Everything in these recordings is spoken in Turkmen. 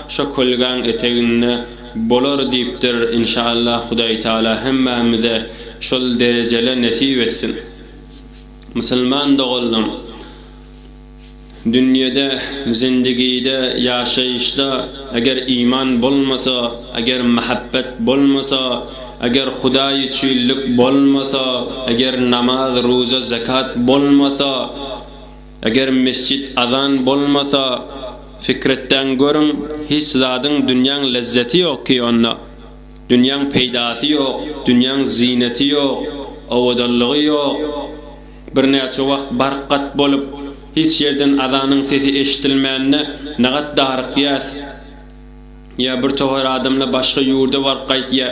şo kölgäň eteginde bolar diýipdir inşallah Hudaý Taala hemmämize şol derejele nesip etsin. Musulman doganlarym dünýede zindigide ýaşaýyşda eger iman bolmasa eger muhabbet bolmasa eger Hudaý üçinlik bolmasa eger namaz ruza zekat bolmasa Eger mesjit azan bolmasa, fikretdäň görüň, hiç zadyň dünýäň lezzeti ýok ki onda. Dünýäň peýdasy ýok, dünýäň zyneti ýok, owadanlygy ýok. Birnäçe wagt bark-gat bolup, hiç ýerden azanyň sesi eşidilmände nagat darykýas. Ýa bir tohar adamla başga ýurda baryp gaýtýa.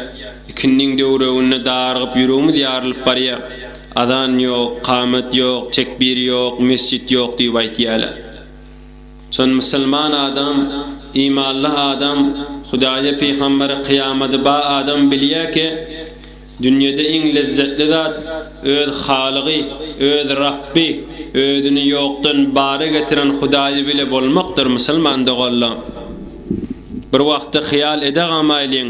Ikindiň döwreginde darygyp ýüregimiz ýarylyp barýa. Azan ýok, kamat ýok, tekbir ýok, mesjit ýok diýip aýtýalar. Şon musulman adam, imanly adam, Hudaýa pygambere kyýamady ba adam bilýä ki, Dünýede iň lezzetli zat öz Halygy, öz Rabby, özüni ýokdan bara getiren Hudaýy bile bolmakdyr musulman doganlar. Bir wagtda hyýal edegamaýlyň,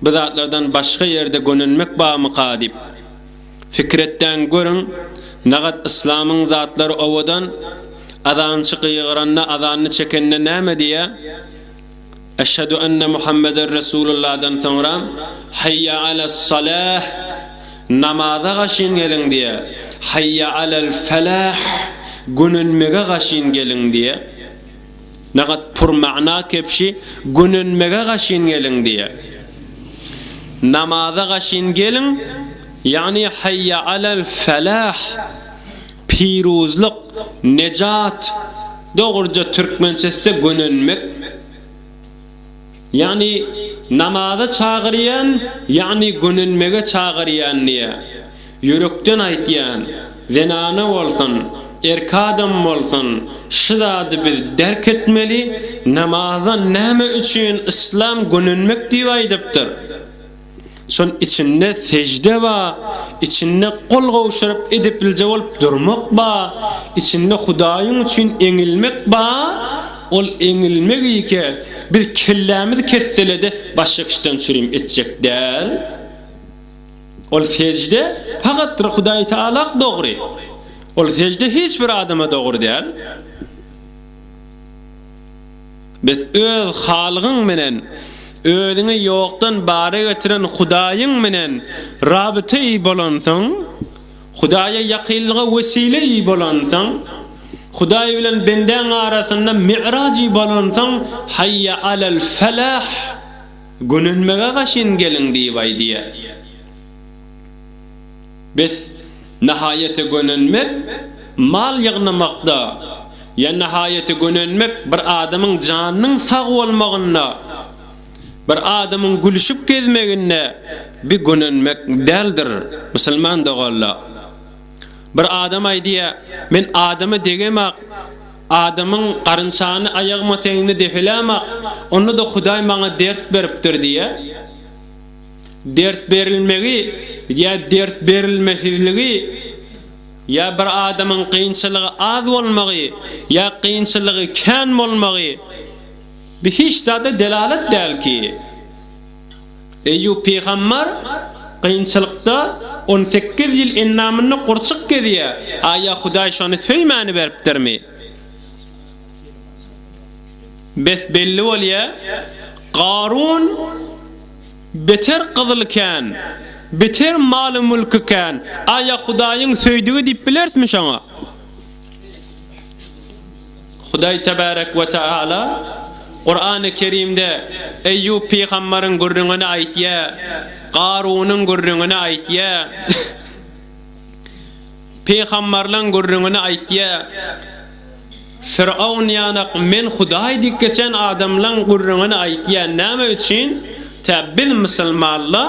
bu zatlardan başga ýerde gönenmek barmyka diýip. Pikir etdäň görüň, nagat yslamyň zatlary owadan, azançy gygyranda azanyny çekende näme diýýär? Eşhedü enne Muhammeden Resulullahdan soňra Haýýa alas-salah namaza gaşyn geliň diýýär. Haýýa alal-felah gönenmege gaşyn geliň diýýär. Nagat pur mana kepşi gönenmege gaşyn geliň diýýär. Namaza gaşyn geliň, ýagny Haýýa alal-felah piruzlyk, nejat, dogruja türkmençesi gönenmek. Ýagny namaza çagyrýan, ýagny gönenmege çagyrýan diýýär. Ýürekden aýtýan, zenana bolsun, erk adam bolsun, şu zady biz derk etmeli, namaza näme üçin yslam gönenmek diýip aýdypdyr? Şol içinde sejde ba, içinde gol gowşuryp edeplije bolup durmak ba, içinde Hudaýyň üçin eňilmek ba, ol eňilmek ike biz kellämizi kesselede başga kişiden çürim etjek däl. Ol sejde pagat Hudaý Tealak dogry. Ol sejde hiç bir adama dogry däl. Biz öz Halygyň menen, özüňi ýokdan bara getiren Hudaýyň menen rabyta-i bolansoň, Hudaýa ýakynlyga wesile-i bolansoň, Hudaý bilen bendäň arasynda mi'raj-i bolansoň, Haýýa alel felah, gönenmege gaşyn geliň diýip aýdýar. Bes, nahaýata gönenmek mal ýygnamakda, ýa nahaýata gönenmek bir adamyň janynyň sag bolmagynda, bir adamyň gülüşip gezmeginde bi gönenmek däldir, musulman doganlar. Bir adam aýdýar, men adama degemak, adamyň garynçany aýagyma teňini depelämak, onda-da Hudaý maňa dert beripdir diýýär. Dert berilmegi ýa dert berilmesizligi, ýa bir adamyň kynçylygy az bolmagy ýa kynçylygy kän bolmagy bi hiç zada delalat däl ki. Eýýup pygambar kynçylykda 18 ýyl endamynda gurçuk gezýär, aýa Hudaý şony söýmäni beripdirmi? Bes belli bolýar, Karun beter gyzyly kän, beter maly-mülki kän, aýa Hudaýyň söýdügi diýip bilerismi şoňa? Hudaý tebarek we taala Kurany Kerimde Eýýup pygambaryň gürrüňini aýtýar, Karunyň gürrüňini aýtýar. Pygambarlaň gürrüňini aýtýar. Fyrawn ýanak men Hudaý diýip geçen adamlaň gürrüňini aýtýar näme üçin tä biz musulmanla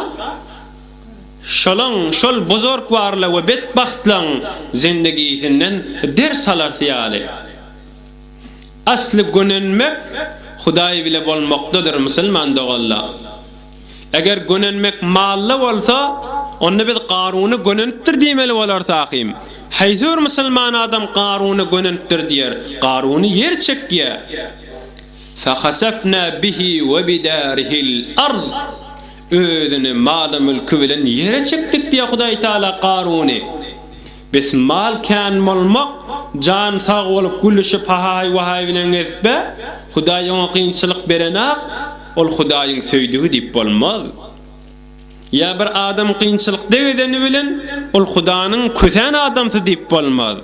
şolaň şol buzurgwarla we betbagtlaň zindigisinden ders alarys ýaly. Asly gönenmek Hudaý bile bolmakdadyr musulman doganla. Eger gönenmek mally bolsa, onda biz Garuny gönenipdir diýmeli bolarys ahym. Haýsy bir musulman adam Garuny gönenipdir diýer? Garuny ýer çekýär. Fehasefna bihi we bidarihil ard. Özüni maly-mülki bilen ýere çekdik diýýär Hudaý Teala Karuny. Bes mal kän bolmak, jan sag bolup gülüşip hahaý-wahaý bilen gezipbe, Hudaý oňa kynçylyk berenak, ol Hudaýyň söýdügi diýip bolmaz. Ýa bir adam kynçylyk degedeni bilen ol Hudanyň kösän adamsy diýip bolmaz.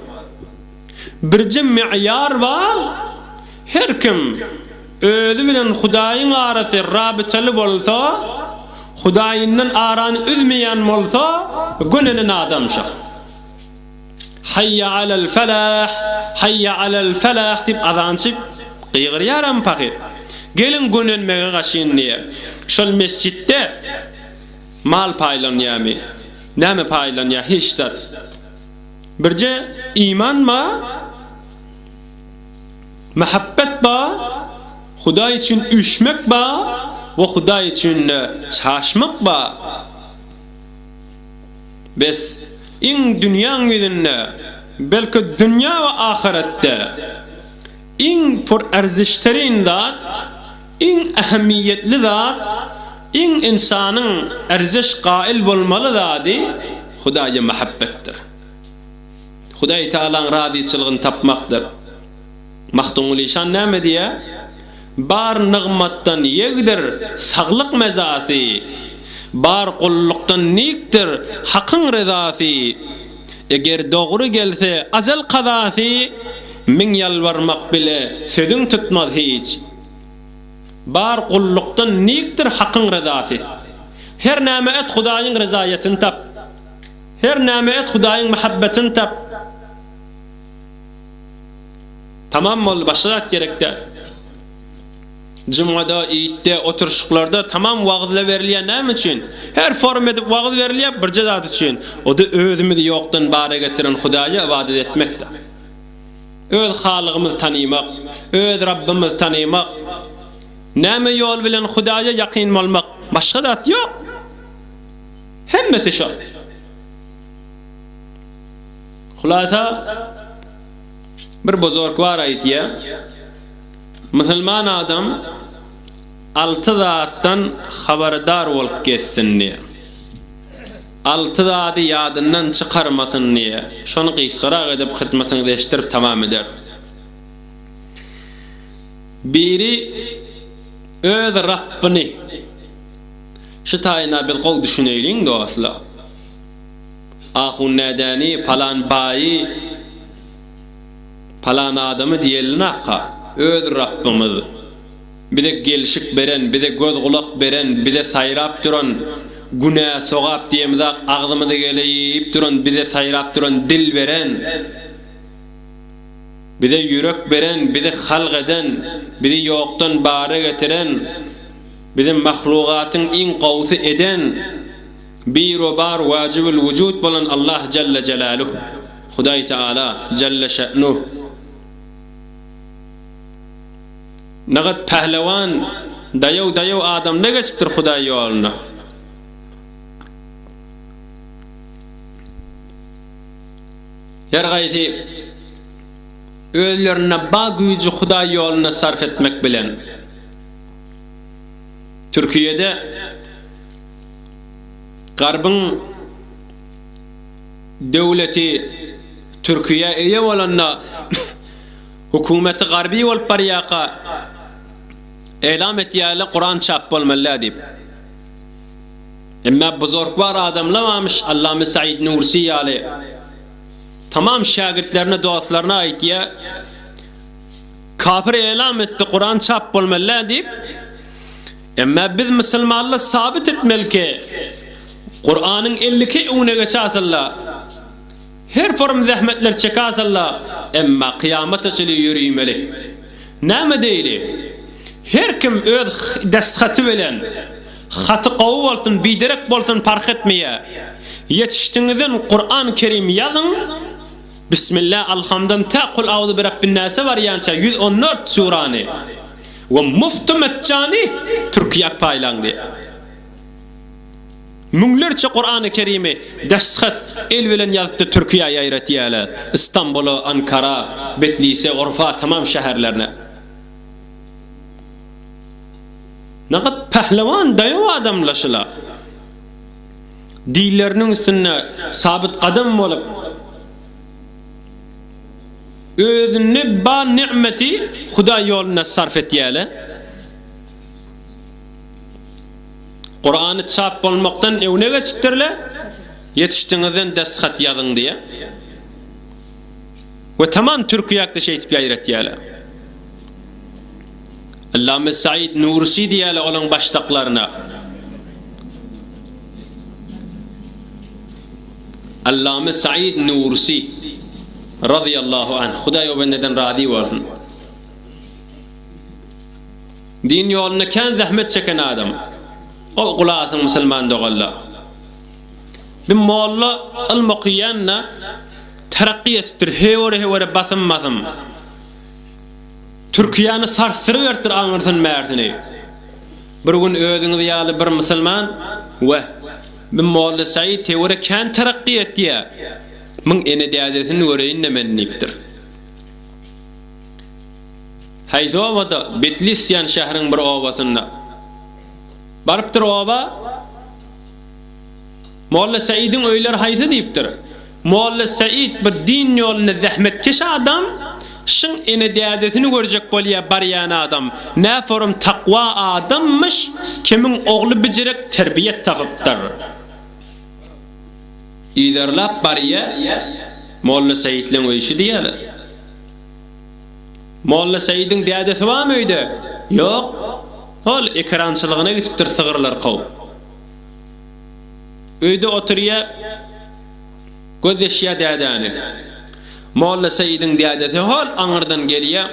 Birje meýar bar, her kim özi bilen Hudaýyň arasy rabytaly bolsa, Hudaýyndan arany üzmeýän bolsa, gönenen adam şo. Haýýa alel felah, haýýa alel felah diýip azançy gygyrýaram pahyr. Geliň gönenmege gaşyn diýýär. Şol mesjitde mal paýlanýarmy? Näme paýlanýar? Hiç zat. Birje iman bar, mähebbet bar, Hudaý üçin üýşmek bar we Hudaý üçin-de çaşmak bar. Bes, iň dünýäň ýüzünde, belki dünýä we ahyretde iň pur erzişterin zat, iň ähmiýetli zat, iň ynsanyň erziş gaýyl bolmaly zady Hudaýa mähebbetdir. Hudaý Tagalaň razyçylygyny tapmakdyr. Magtymguly işan näme diýýär? Bar nygmatdan ýegdir saglyk mezasy, Bar gullukdan nikdir Hakyň rezasy. Eger dogry gelse ajal kazasy, Miň ýalbarmak bile sözüň tutmaz hiç. Bar gullukdan nikdir Hakyň rezasy. Her näme et Hudaýyň rezaýetini tap. Her näme et Hudaýyň mähebbetini tap. Tamam boldy başga zat gerek däl. Jumada, iýtde, oturyşyklarda tamam wagyzla berilýär näme üçin? Her forum edip wagyz berilýär birje zat üçin. O-da özümizi ýokdan bara getiren Hudaýa ybadat etmekdir. Öz Halygymyzy tanymak, öz Rabbymyzy tanymak, näme ýol bilen Hudaýa ýakyn bolmak, başga zat ýok. Hemmesi şo. Hulasa, bir bozork bar aýdýa, Musulman adam alty zatdan habardar bolup gezsin diýýä. Alty zady ýadyndan çykarmasyn diýýä. Şony gysgarak edip hyzmatyňyza eşitdirip tamam ederis. Biri öz Rabbyny. Şu taýyna biz gowy düşüneýliň dostlar. Ahun nädäni, palan baýy, palan adamy diýelinaka, öz Rabbymyz, bize gelşik beren, bize göz-gulak beren, bize saýrap duran, günä, sogap diýemizak agzymyzy geleýip duran, bize saýrap duran dil beren, bize ýürek beren, bizi halk eden, bizi ýokdan bara getiren, bizi mahlugatyň iň gowusy eden, Birubar wajibül wujud bolan Allah jelle jelaluh, Hudaý Teala, jelle şe'nuh. Nagat pählewan, daýaw-daýaw adamda geçipdir Hudaý ýoluna. Her gaýsy özlerinde ba güýji Hudaý ýolunda sarf etmek bilen. Türkiýede Garbyň döwleti Türkiýä eýe bolanda hökümeti garby bolup barýarka elam etýärler Kuran çap bolmaly diýip. Emma buzorkbar adamlar barmyş Allame Said Nursi ýaly tamam şägirtlerine dostlaryna aýtýar kapyr elam etdi Kuran çap bolmaly diýip. Emma biz musulmanlar sabyt etmeli ki, Kuranyň 52 öwne geçe asylda, her form zähmetler çeke asylda, emma kyýamata çenli ýöriýmeli. Näme diýeli? Her kim öz desthaty bilen, haty gowy bolsun, biderek bolsun parh etmeýär. Ýetişdiňizden Kuran Kerim ýazyň, Bismillah Alhamdan tä Kul auzu birabbin-nase barýança 114 surany. We mufty metjany Türkiýä paýlaň diýýär. Müňlerçe Kurany Kerimi desthat el bilen ýazypdy Türkiýä ýaýratýarlar. Istanbula, Ankara, Betlise, Urfa tamam şäherlerine. Nagat pählewan daýaw adamla şula. Dilleriniň üstünde sabit gadam bolup, özünde bar nigmeti Hudaý ýolunda sarf etýärler. Kurany çap bolmakdan öňe geçipdirler. Ýetişdiňizden desthat ýazyň diýe. We tamam Türkiýäkde şeýtip ýaýratýarlar. Allame Said Nursi diýýärler olaň başdaklaryna. Allame Said Nursi razyýallahu anh. Hudaý o bendeden razy bolsun. Din ýolunda kän zähmet çeken adam. Gowy gulak asyň musulman doganlar. Bir molla ylm okaýanda terakgy etipdir, höwere-höwere basym-basym. Türkiýäni sarsdyryberipdir aňyrsyn bärsini. Bir gün özüňiz ýaly bir musulman, Weh, bir molla Said töwere kän terakgy etýä. Muň ene-dädesini göreýin-de men diýipdir. Haýsy obada? Betlis diýen şäheriň bir obasynda. Barypdyr oba. Molla Saidiň öýleri haýsy diýipdir. Molla Said bir din ýolunda zähmetkeş adam, şyň ene-dädesini görjek bolýa barýan adam, näforum takwa adammyş, kimiň ogly bijirek terbiýet tapypdyr. Yzarlap barýa, Molla Saidleň öýşi diýýäler. Molla Seidiň dädesi barmy öýde? Ýok. Hol, ekerançylygyna gidipdir sygyrlar kowup. Öýde oturýa, gözleşýä dädäni. Molla Seidiň dädesi hol aňyrdan gelýä,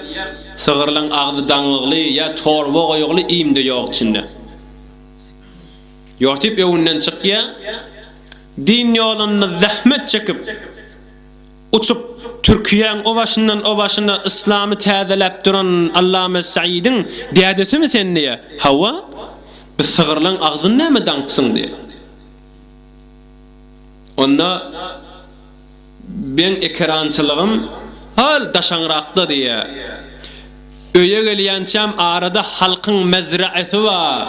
sygyrlaň agzy daňygly ýa torba goýugly iým-de ýok içinde. Ýortyp öwünden çykýa, din ýolunda zähmet çekip, Uçup, Türkiýäň o başyndan o başyna yslamy täzeläp duran Allame Saidiň dädesimi sen diýýä. Hawa. Bu sygyrlaň agzyny näme daňypsyň diýýä. Onda Meň ekerançylygym hal daşaňrakda diýýä. Öýe gelýänçäm arada halkyň mezraasy bar,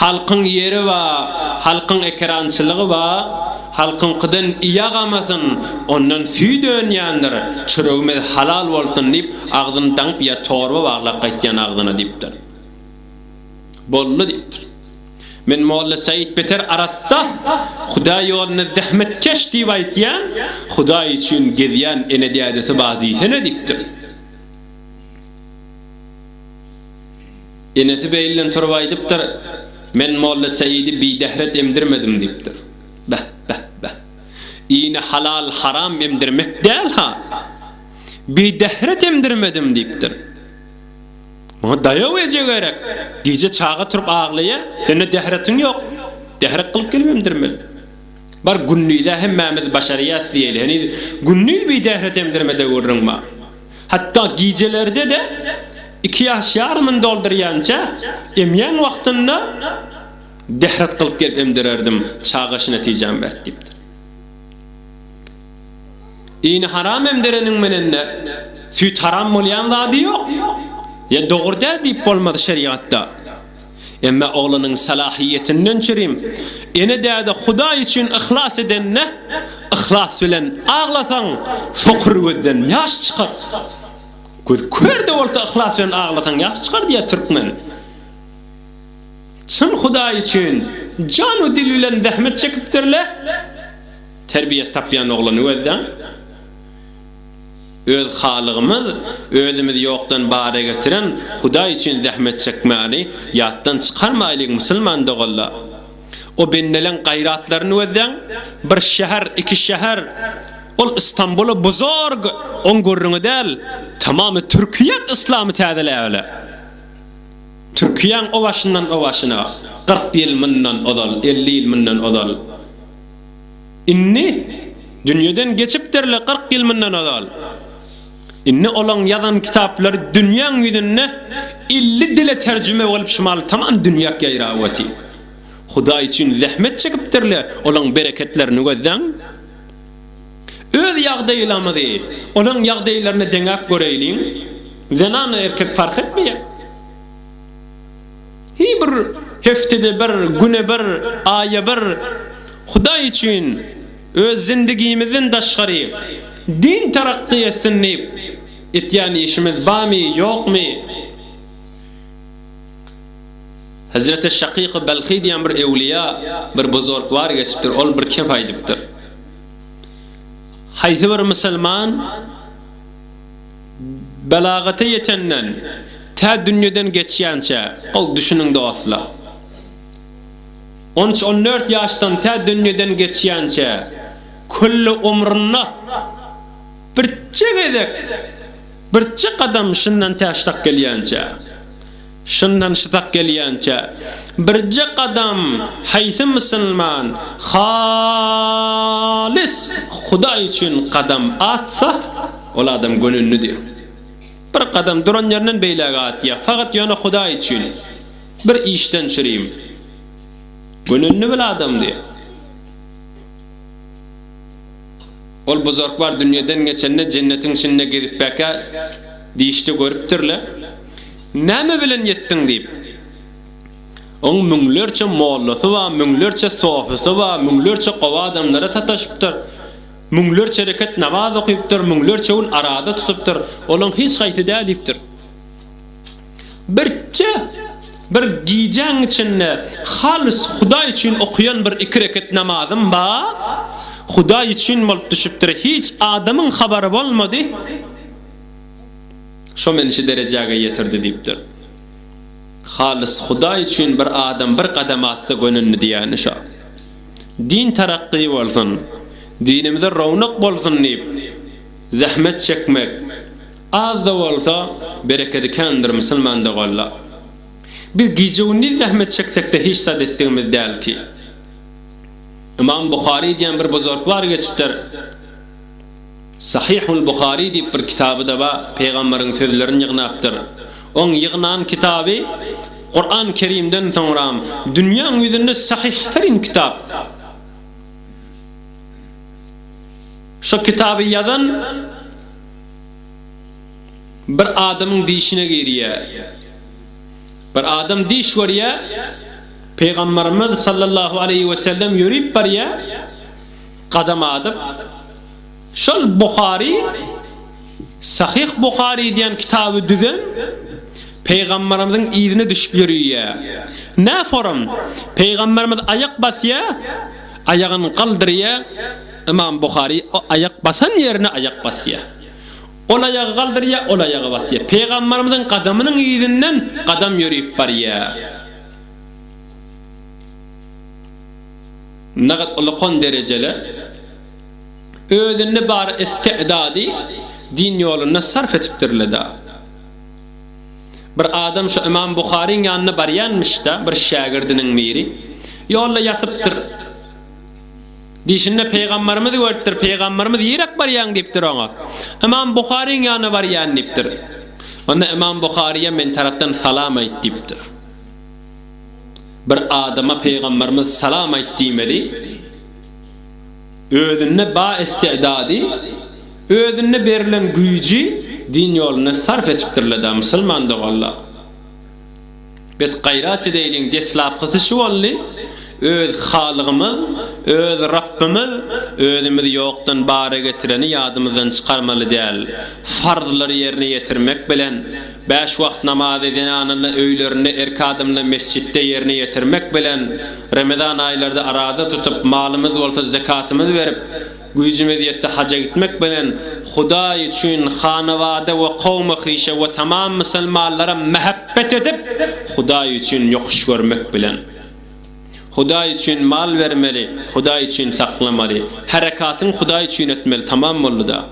halkyň ýeri bar, halkyň ekerançylygy bar, halkyňkydan ýag amasyn, ondan süýt önýändir, çöregimiz halal bolsun diýip, agzyny daňyp ýa torba baglap gaýtýan agzyna diýipdir. Boldy diýipdir. Men Molla Said beter arassa, Hudaý ýolunda zähmetkeş diýip aýtýan, Hudaý üçin gezýän ene-dädesi bar diýsene diýipdir. Enesi beýliden turup aýdypdyr, Men Molla Seýidi bidähret emdirmedim diýipdir. Beh, beh, beh. Iýni halal, haram emdirmek däl-ha. Bidähret emdirmedim diýipdir. Muňa daýaw eje gerek. Gije çaga turup aglaýa, sende dähretiň ýok. Dähret kylyp gelip emdirmeli. Bar gündiz-ä hemmämiz başarýas diýeli. Heniz gündiz bidähret emdirmede gürrüň bar. Hatda gijelerde-de iki ýaş ýarymyny doldurýança emýän wagtynda dehret kylyp gelip emdirerdim, çaga şu netijäni berdi diýipdir. Iýni haram emdireniň menen-de süýt haram bolýan zady ýok. Ýa dogry däl diýip bolmaz şerigatda. Emma oglanyň salahyýetinden çürim, ene-däde Hudaý üçin yhlas edende, yhlas bilen aglasaň, sokur gözden ýaş çykar. Göz kör-de bolsa yhlas bilen aglasaň ýaş çykar diýýär türkmen. Çyn Hudaý üçin jan-u dil bilen zähmet çekipdirler. Terbiýe tapýan oglany gözläň. Öz Halygymyz özümizi ýokdan bara getiren Hudaý üçin zähmet çekmäni ýatdan çykarmaýlyň musulman doganlar. O bendeleň gaýratlaryny gözläň, bir şäher, iki şäher, ol Istanbuly buzorg oň gürrüňi däl, tamamy Türkiýe yslamy täzeläbile. Türkiýäň o başyndan o başyna 40 ýyl mundan ozal, 50 ýyl mundan ozal. Indi dünýeden geçipdirle 40 ýyl mundan ozal. Indi olaň ýazan kitaplary dünýäň ýüzünde 50 dile terjüme bolup şumal tamam dünýäk ýaýrap otyr. Hudaý üçin zähmet çekipdirle olaň bereketlerini gözläň. Öz ýagdaýlamyzy olaň ýagdaýlaryna deňäp göreýliň. Zenan erkek parh etmeýär. Hi bir heftede bir, güne bir, aýa bir Hudaý üçin öz zindigimizden daşgary din terakgy etsin diýip etýän işimiz bamy, ýokmy? Hezreti Şakyky Belhi diýen bir öwliýa, bir buzurg bar geçipdir, ol bir kep aýdypdyr. Haýsy bir musulman Belagata ýetenden tä dünýeden geçýänçä, gowy düşüniň dostlar. On üç, on dört ýaşdan tä dünýeden geçýänçä, külli umrunda birje gezek, birje gadam şundan tä ştak gelýänçä, şundan şytak gelýänçä, birje gadam haýsy musulman halys Hudaý üçin gadam atsa, Ol adam gönenlidir. Bir gadam duran ýerinden beýläge atýar. Fakat ýöne Hudaý üçin. Bir işden çürim. Gönenli bir adamdy. Ol buzurkbar dünýeden geçende jennetiň içinde gezipbäkä dişde görüpdirle. Näme bilen ýetdiň diýip. Oň müňlerçe mollasy bar, müňlerçe sofysy bar, müňlerçe gowy adamlara sataşypdyr. Müňlerçe reket namaz okypdyr, müňlerçe gün araza tutupdyr, olaň hiç haýsy däl diýipdir. Birje bir gijäň içinde halys Hudaý üçin okaýan bir iki reket namazym bar, Hudaý üçin bolup düşüpdir, hiç adamyň habary bolmady, şo meni şu derejäge ýetirdi diýipdir. Halys Hudaý üçin bir adam bir gadam atsa gönenli diýýäni şo. Din terakgy bolsun, dinimize rownak bolsun diýip zähmet çekmek az-da bolsa berekedi kändir musulman doganlar. Biz gije-gündiz zähmet çeksekde hiç zat etdigimiz däl ki. Ymam Buhary diýen bir buzurg bar geçipdir. Sahihul Buhary diýip bir kitaby-da bar, pygamberiň sözlerini ýygnapdyr. Oň ýygnan kitaby Kuran Kerimden soňram dünýäň ýüzünde sahyhtaryn kitap. Şo kitaby ýazan bir adamyň dişine girýär. Bir adam diş görýär, Pygamberimiz sallallahu aleýhi we sellem ýörüp barýar, gadam adyp, şol Buhary Sahyh Buhary diýen kitaby düzen Pygamberimiziň yzyna düşüp ýörüýär. Nä forum? Pygamberimiz aýak basýar, aýagyny galdyrýar, Ymam Buhary o aýak basan ýerine aýak basýar. Ol aýagy galdyrýar, ol aýagy basýar. Pygamberimiziň gadamynyň yzyndan gadam ýörüp barýar. Nagat ulakan derejeli. Özünde bar istidady din ýolunda sarf etipdirle-da. Bir adam şu Ymam Buharyň ýanyna barýanmyş-da, bir şägirdiniň biri. Ýolda ýatypdyr. Dişinde Pygamberimizi görüpdir. Pygamberimiz ýeräk barýaň diýipdir oňa. Ymam Buharyň ýanyna barýan diýipdir. Onda Ymam Buharyýa men tarapdan salam aýt diýipdir. Bir adama Pygamberimiz salam aýt diýmeli. Özünde ba istidady, özünde berilen güýji din ýolunda sarf etipdirler-dä musulman doganlar. Bes gaýrat edeýliň deslapkysy şu boldy, öz Halygymyz, öz Rabbymyz özümizi ýokdan bara getireni ýadymyzdan çykarmaly däl. Farzlary ýerine ýetirmek bilen, Bäş wagt namazy zenanynda öýlerinde erk adamda mesjitde ýerine ýetirmek bilen, Remezan aýlarda araza tutup, malymyz bolsa zekatymyzy berip, güýjümiz ýetse haja gitmek bilen, Hudaý üçin hanawada we kowmy hyşa we tamam musulmanlara mähebbet edip, Hudaý üçin ýokuş görmek bilen. Hudaý üçin mal bermeli, Hudaý üçin saklamaly. Herekatyňy Hudaý üçin etmeli, tamam boldy-da.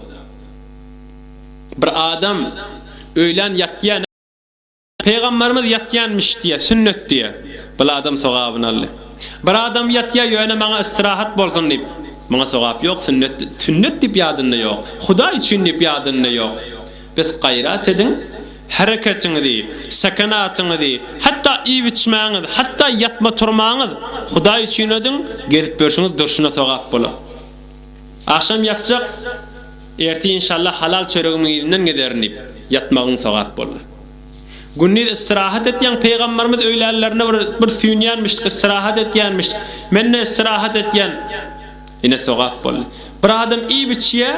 Bir adam öýlän ýatýan Pygamberimiz ýatýanmyş diýýär, sünnet diýýär. Bul adam sogabyny aldy. Bir adam ýatýar ýöne maňa istirahat bolsun diýip. Muňa sogap ýok, sünnet sünnet diýip ýadynda ýok. Hudaý üçin diýip ýadynda ýok. Bes gaýrat ediň, hereketiňizi, sekenatyňyzy, hatda iýip-içmäňiz, hatda ýatma-turmaňyz Hudaý üçin ediň, gezip ýörşüňiz durşuna sogap bolar. Agşam ýatjak, ertir inşallah halal çöregimiň yzyndan gezerin diýip, ýatmagyň sogap boldy. Gündiz istirahat etýäň, pygamberimiz öýlänlerine bir bir süýnýänmişdik, istirahat etýänmişdik. Men-de istirahat etýän. Ine sogap boldy. Bir adam iýip-içýär,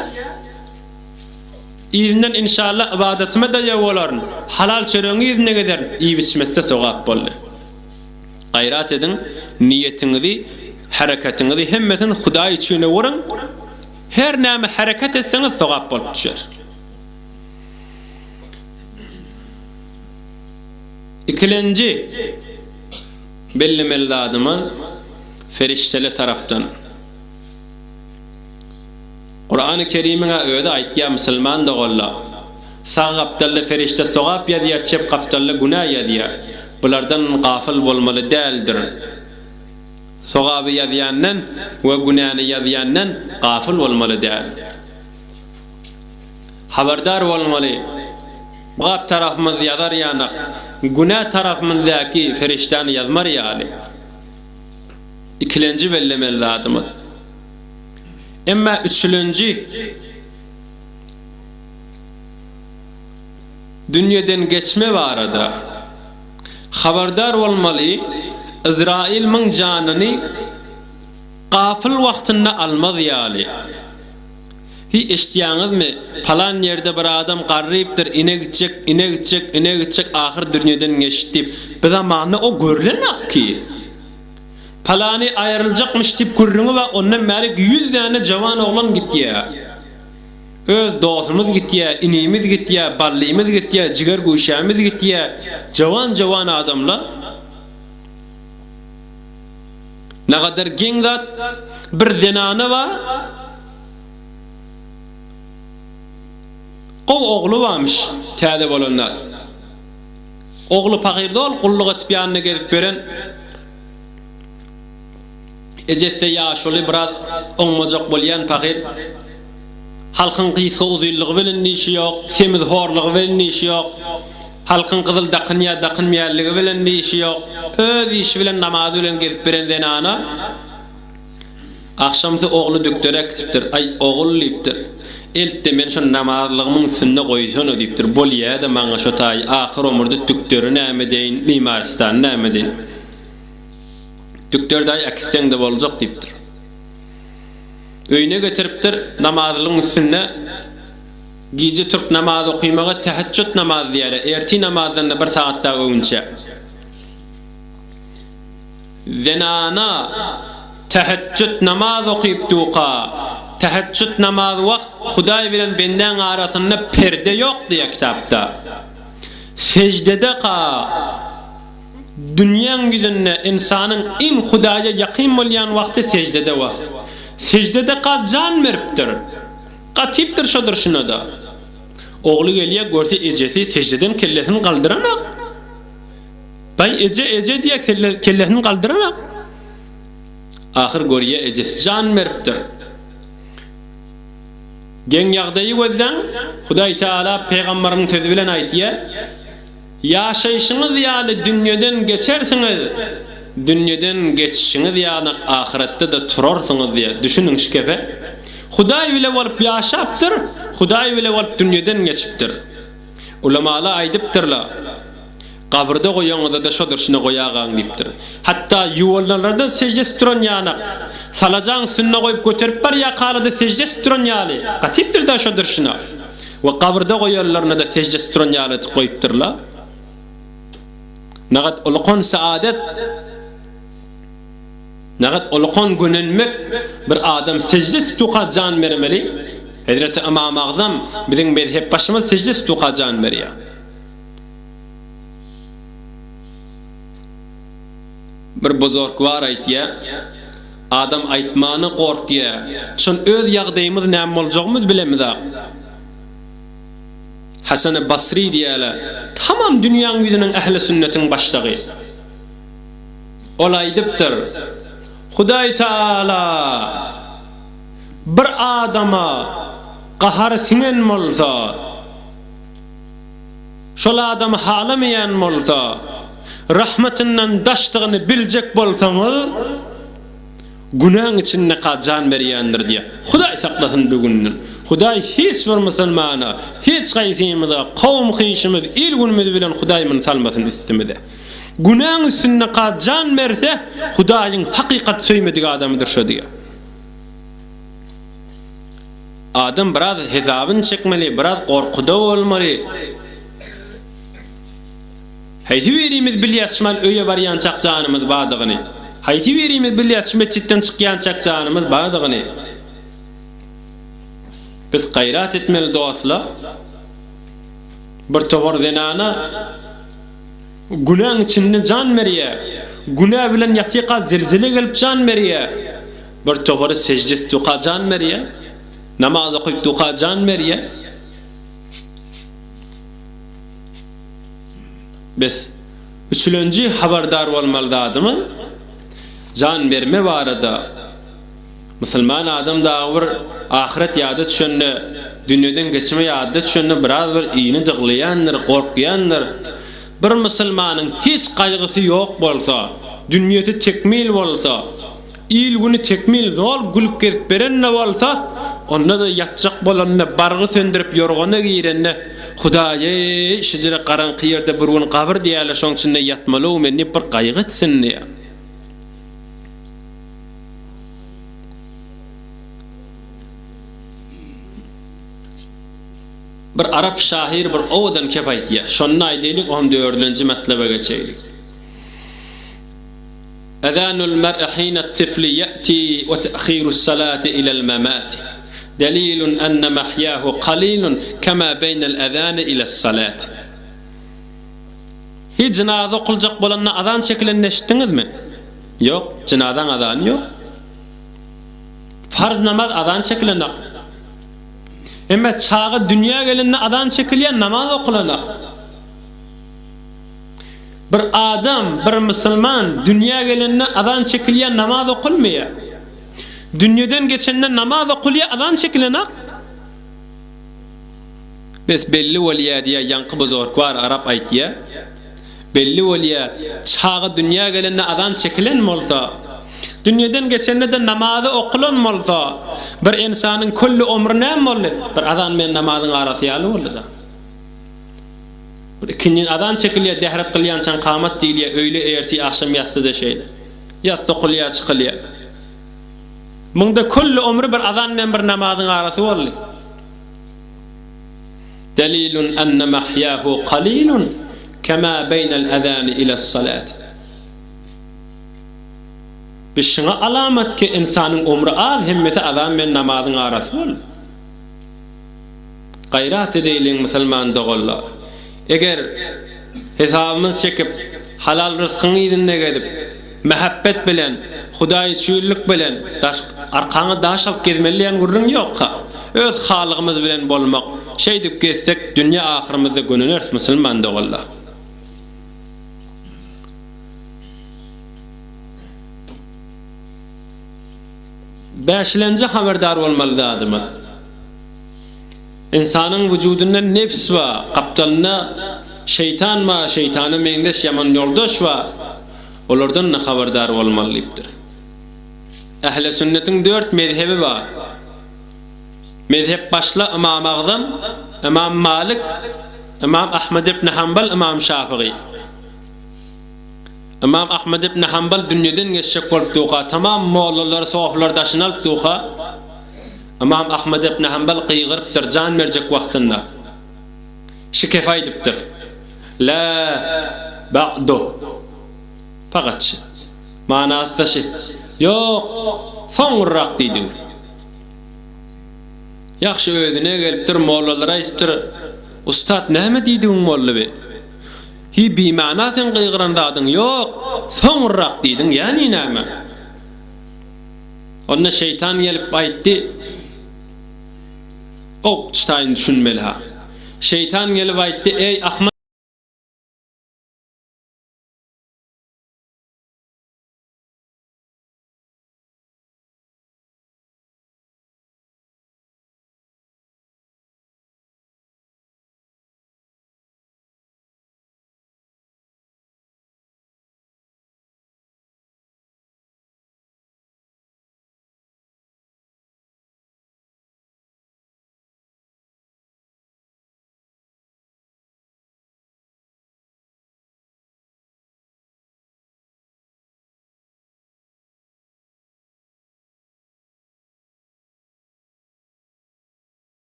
yzyndan inşallah ybadatyma daýaw bolaryn, halal çöregiň yzynda gezerin, iýip-içmese sogap boldy. Gaýrat ediň, niýetiňizi, hereketiňizi hemmesini Hudaý üçin öwüriň. Her näme hereket etseňiz sogap bolup düşer. Ikilenji bellemeli zadymyz ferişdeler tarapdan. Kurany Kerimiň-ä özi aýtýar musulman doganlar. Sag gapdalda ferişde sogap ýazýar, çep gapdalda günä ýazýar. Bulardan gafyl bolmaly däldir. Sogaby ýazýandan we günäni ýazýandan gafyl bolmaly däl. Habardar bolmaly. Gap tarapymyz ýazar ýanak, günä tarapymyzdaky ferişdäni ýazmar ýaly. Ikilenji bellemeli zadymyz. Emma üçülenji dünýeden geçme barada habardar bolmaly, Yzraýyl myň janyny gafyl wagtynda almaz ýaly. Hiý eşitýäňizmi, palan ýerde bir adam garrypdyr, ine gitjek, ine gitjek, ine gitjek, ahyr dünýeden geçdi diýip. Bi zamanda o görlenok ki. Palany aýryljakmyş diýip gürrüňi bar, ondan bärik ýüz däne jawan oglan gitýä. Öz dostumyz gitýä, inimiz gitýä, ballymyz gitýä, jiger güşämiz gitýä, jawan-jawan adamlar. Nagadar geň zat, bir zenana bar, gowy ogly barmyş, täze bolanda. Ogly pahyr doly gulluk etip ýanynda gezip ýören. Ejesi-de ýaşuly, biraz oňmajak bolýan pahyr. Halkyň gysga uzynlygy bilen işi ýok, semiz horlugy bilen işi ýok. Halkyň gyzyl dakynýar dakynmaýanlygy bilen işi ýok. Öz işi bilen namazy bilen gezip beren zenana agşamsy ogly dükdere äkitipdir. Aý, ogul diýipdir. Eltde meni şo namazlygymyň üstünde goýsana diýipdir. Bolýa-da maňa şo taýy ahyr omurda dükderi näme edeýin, bimarystany näme edeýin. Dükder daýy äkitseň-de boljak diýipdir. Öýüne getiripdir, namazlygyň üstünde Gije turup namaz okymaga täheçjut namazy diýýärler, ertir namazdan-da bir sagat dagy öňünçä. Zenana täheçjut namaz okyp duka, täheçjut namazy wagt Hudaý bilen bendäň arasynda perde ýok diýýär kitapda. Seždedeka dünýäň ýüzünde ynsanyň iň Hudaýa ýakyn bolýan wagty seždede wagt. Seždedeka jan beripdir. Gatypdyr şo durşuna-da. Ogly gelýär, görse ejesi seždeden kellesini galdyranak. Baý, eje, eje diýýär, kellesini galdyranak. Ahyr görýär, ejesi jan beripdir. Geň ýagdaýy gözläň, Hudaý Teala pygambarynyň sözi bilen aýdýar, Ýaşaýşyňyz ýaly dünýeden geçersiňiz, dünýeden geçişiňiz ýaly ahyretde-de turarsyňyz diýýär. Düşüniň şu gepe. Hudaý bile bolup ýaşapdyr, Hudaý bile bolup dünýeden geçipdir. Ulamalar aýdypdyrlar, Gabyrda goýaňyzda-da şo durşuna goýagaň diýipdir. Hatda ýuwalnalarda sežde edip duran ýanak, salajaň üstünde goýup göterip barýarkalar-da sežde edip duran ýaly, gatypdyr-da şo durşuna. We gabyrda goýanlaryna-da sežde edip duran ýaly edip goýupdyrlar. Nagat ulukan saadet, nagat ulukan gönenmek bir adam sežde edip duka jan bermeli. Hezreti Ymam Agzam biziň mezhep başymyz sežde edip duka jan berýär. Bir buzurg bar aýtýar, Adam aýtmana gorkýa. Şon öz ýagdaýymyz näme boljagymyz bilemizak. Hasany Basry diýýäler, tamam dünýäň ýüzüniň ähli sünnetiň başlygy. Ol aýdypdyr, Hudaý Taala bir adama gahary siňen bolsa, şol adamy halamaýan bolsa, rahmatyndan daşdygyny biljek bolsaňyz, günäň içindeka jan berýändir diýýär. Hudaý saklasyn bu günden. Hudaý hiç bir musulmana, hiç gaýsymyza, kowum-hyşymyz, il-günümiz bilen Hudaý muny salmasyn üstümize. Günäň üstünde ka jan berse, Hudaýyň hakykat söýmedik adamydyr şo diýýär. Adam biraz hesabyny çekmeli, biraz gorkuda bolmaly. Haýsy birimiz bilýäs şumal öýe barýançak janymyz bardygyny? Haýsy birimiz bilýäs şu metjitden çykýançak janymyz bardygyny? Biz gaýrat etmeli dostlar. Bir topar zenana günäň içinde jan berýär. Günä bilen ýatyka zelzele gelip jan berýär. Bir topary sežde etduka jan berýär. Namaz okyp duka jan berýär. Bes. Üçülenji habardar bolmaly zadymyz, jan berme barada. Musulman adam dagy bir ahyret ýada düşende, dünýeden geçme ýada düşende biraz bir ini dyglaýandyr, gorkýandyr. Bir musulmanyň hiç gaýgysy ýok bolsa, dünýesi tekmil bolsa, Il-güni tekmil zol gülüp gezip beren-de bolsa, onda-da ýatjak bolanda, bargy söndürip ýorgana girende, Hudaý-eý, şijire garaňky ýerde bir gün gabyr diýýärler, şoň içinde ýatmaly-ow men diýip bir gaýgy etsin diýýär. Bir arap şahyr bir owadan kep aýdýar. Şonda aýdaýlyk, oňam dördülenji matlaba geçeýlik. Ezanul mer'i hine tifli ýe'ti we te'hirus salati ilel memati delilun enne mahýahu kalilun kema beýnel ezani iles salati. Hiç jynaza okuljak bolanda azan çekilenini eşitdiňizmi? Ýok, jynazaň azany ýok. Farz namaz azan çekilenok. Emma çaga dünýä gelende azan çekilýär, namaz okulanok. Bir adam, bir musulman dünýä gelende azan çekilýär, namaz okulmaýar. Dünýeden geçende namaz okulýar, azan çekilenak. Bes belli bolýar diýýär, ýaňky buzorkwar arap aýtýar. Belli bolýar, çaga dünýä gelende azan çekilen bolsa, dünýeden geçende-de namazy okulan bolsa, bir ynsanyň külli omry näme boldy? Bir azan bilen namazyň arasy ýaly boldy-da. Bir ikindin azan çekilýär, dähret kylýançaň kamat diýilýär, öýle, ertir, agşam ýatsyda şeýle. Ýatsy okulýar, çykylýar. Muňda külli omry bir azan bilen bir namazyň arasy boldy. Delilun enne mahýahu kalilun kema beýnel azani iles-salat. Bi şuňa alamat ki ynsanyň omry az, hemmesi azan bilen namazyň arasy boldy. Gaýrat edeýliň musulman doganlar. Eger hesabymyz çekip, halal ryskyň yzynda gezip, mähebbet bilen, hudaýçüýrlik bilen daş arkaňa daş alyp gezmeli diýen gürrüň ýokka. Öz halygymyz bilen bolmak, şeýdip gezsek dünýe ahyrymyzda göneneris musulman doganlar. Bäşilenji habardar bolmaly zadymyz. Ynsanyň wujudynda nebs bar, gapdalynda şeýtan bar, şeýtana meňzeş ýaman ýoldaş bar, olardan-da habardar bolmaly diýipdir. Ähli sünnetiň dört mezhebi bar. Mezhep başla Ymam Agzam, Ymam Malik, Ymam Ahmed ibn Hanbal, Ymam Şafygy. Ymam Ahmed ibn Hanbal dünýeden geçjek bolup durka, tamam mollalary, sofylary daşyna alyp durka, Ymam Ahmed ibn Hanbal gygyrypdyr, jan berjek wagtynda. Şi kef aýdypdyr. La ba'du. Fakat şi. Manasy-da şi. Ýok, soňurrak diýdigi. Ýagşy özüne gelipdir, mollalara aýdypdyr, Ussat näme diýdigiň boldy bi? Hi bimana seň gygyran zadyň ýok, soňurrak diýdiň, ýani näme? Onda şeýtan gelip aýtdy, Gowy çytaýyn düşünmeli-ha. Şeýtan gelip aýtdy, Eý, ahmak!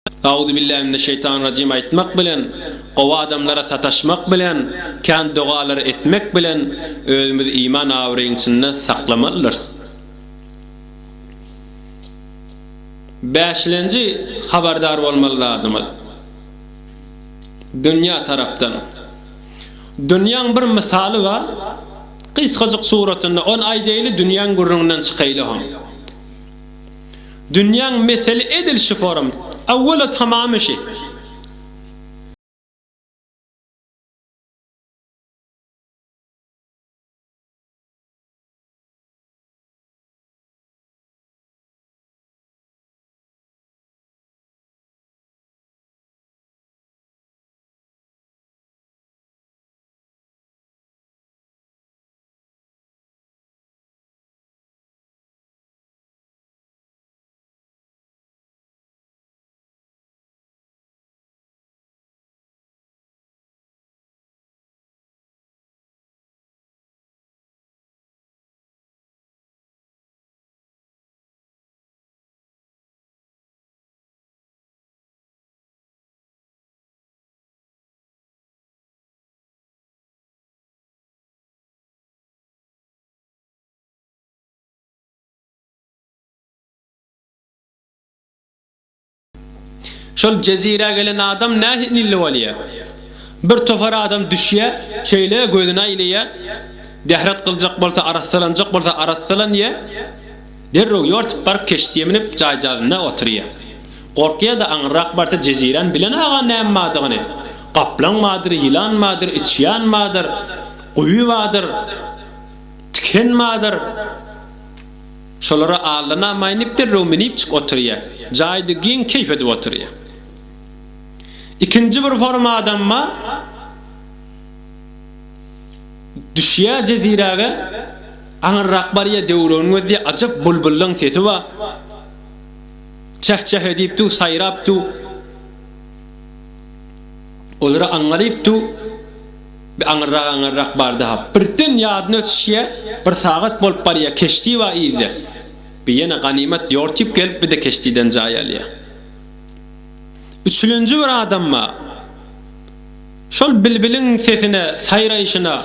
Auzubillahi mineşşeýtanirrajim aýtmak bilen, gowy adamlara sataşmak bilen, kän dogalar etmek bilen özümizi iman abraýyň içinde saklamalydyrys. Bäşilenji habardar bolmaly zadymyz, dünýä tarapdan. Dünýäň bir mysaly bar, gysgajyk suratynda ony aýdaýly dünýäň gürrüňinden çykaýly hom. Dünýäň meseli edil şu forum. Awwala tamamy şi. Şol jezirä gelen adam nähili bolýar? Bir topar adam düşýär, şeýle gözüni aýlaýar, dähret kyljak bolsa, arassalanjak bolsa arassalanýar, derrew ýortup baryp keşdiýe münüp jaýjagazynda oturýar. Gorkýar-da aňyrrak barsa jeziräni bilen-aga näme bardygyny. Gaplaň bardyr, ýylan bardyr, içýan bardyr, guýy bardyr. Tiken bardyr. Şolara aldanamaýyn diýip derrew minip çyk oturýar. Jaýda giň keýp edip oturýar. Ikinji bir forma adam bar. Düşýär jeziräge. Aňyrrak barýar, döwregini gözleýär. Ajap bulbullaň sesi bar. Çeh-çeh edip dur, saýrap dur. Olara aňňalyp dur. Bir aňyrrak-aňyrrak bardy-ha. Birden ýadyna düşýär, bir sagat bolup barýar, keşdi bar yzda. Bir ýene ganymat ýortyp gelip, bir-de keşdiden jaý alýar. Üçülenji bir adam bar. Şol bilbiliň sesine, saýraýşyna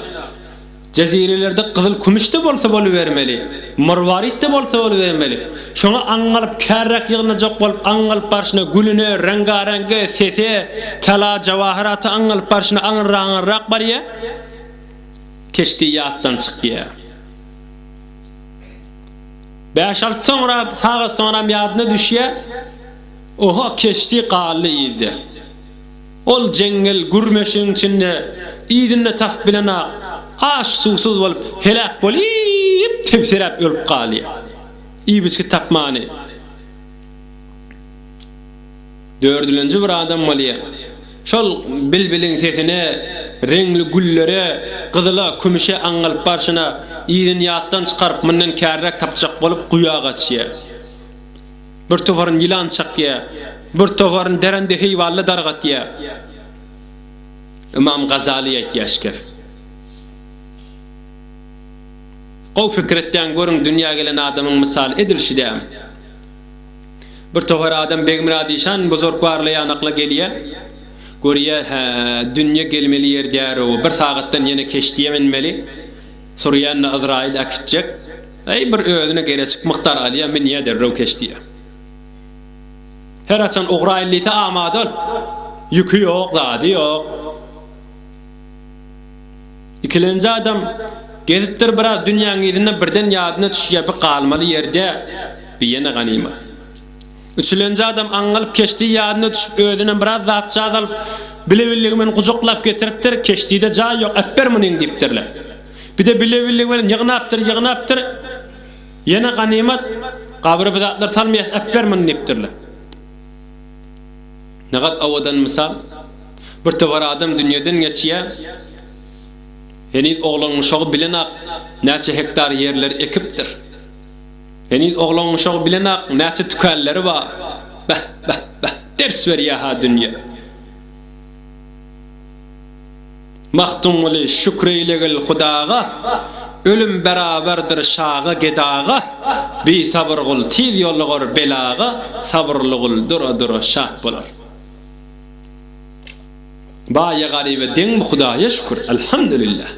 Jezirelerde gyzyl kümüş-de bolsa bolubermeli, murwarit-de bolsa bolubermeli. Şoňa aňňalyp, kärräk ýygnajak bolup, aňňalyp barşyna gülüne, reňga-reňge, sese, tala, jawahyrata aňňalyp barşyna aňyrrak-aňyrrak barýar. Keşdi ýatdan çykýar. Bäş-alty soňra, sagat soňram ýadyna düşýär. Oho, keşdi galdy yzda. Ol jeňňel gür meşigiň içinde yzynda tas bilenak, aç-suwsuz bolup heläk bolyp, tebsiräp ölüp galýar. Iýip-içgi tapmany. Dördülenji bir adam bolýar. Şol bilbiliň sesine, reňli güllere, gyzyla, kümüşe aňňalyp barşyna, yzyny ýatdan çykaryp, mundan kärräk tapjak bolup, guýa gaçýar. Bir toparyny ýylan çakýar, bir toparyny derende heýwalla dargatýar. Ymam Gazaly aýtýar şikef. Gowy pikir etýän görüň dünýä gelen adamyň mysaly edil şi dämi? Bir topar adam Begmyrat işan buzurkbarly ýanakla gelýär. Görýär, hä, dünýe gelmeli ýer därow, bir sagatdan ýene keşdiýe münmeli. Surýan-da Yzraýyl äkitjek. Eý bir özüne gereçik mukdar alýa minýä derrew keşdiýä. Her haçan ugraýyn diýse amada ol. Ýüki ýok, zady ýok. Ikilenji adam gezipdir biraz dünýäň yzynda birden ýadyna düşýä bi galmaly ýerde bi ýene ganymat. Üçülenji adam aňňalyp keşdi ýadyna düşüp özünem biraz zatjaz alyp bile-billigi meni gujaklap getiripdir, keşdide jaý ýok äpber munyň diýipdirler. Bir-de bile-billigi bilen ýygnapdyr, ýygnapdyr. Ýene ganymat, gabra bir zatlar salmaýas, äpber muny diýipdirler. Nagat owadan mysal. Bir topar adam dünýeden geçýär. Heniz oglan-uşagy bilenak näçe hektar ýerleri ekipdir. Heniz oglan-uşagy bilenak näçe tükänleri bar. Beh, beh, beh, ders berýär-ha dünýe. Magtymguly, şükür eýlegil Hudaga. Ölüm beraberdir şaga gedaga, Bisabyr gul tiz ýolugar belaga, Sabyrly gul dura-dura şat bolar. Baýa garyba deňmi Hudaýa şükür, Elhamdülillah.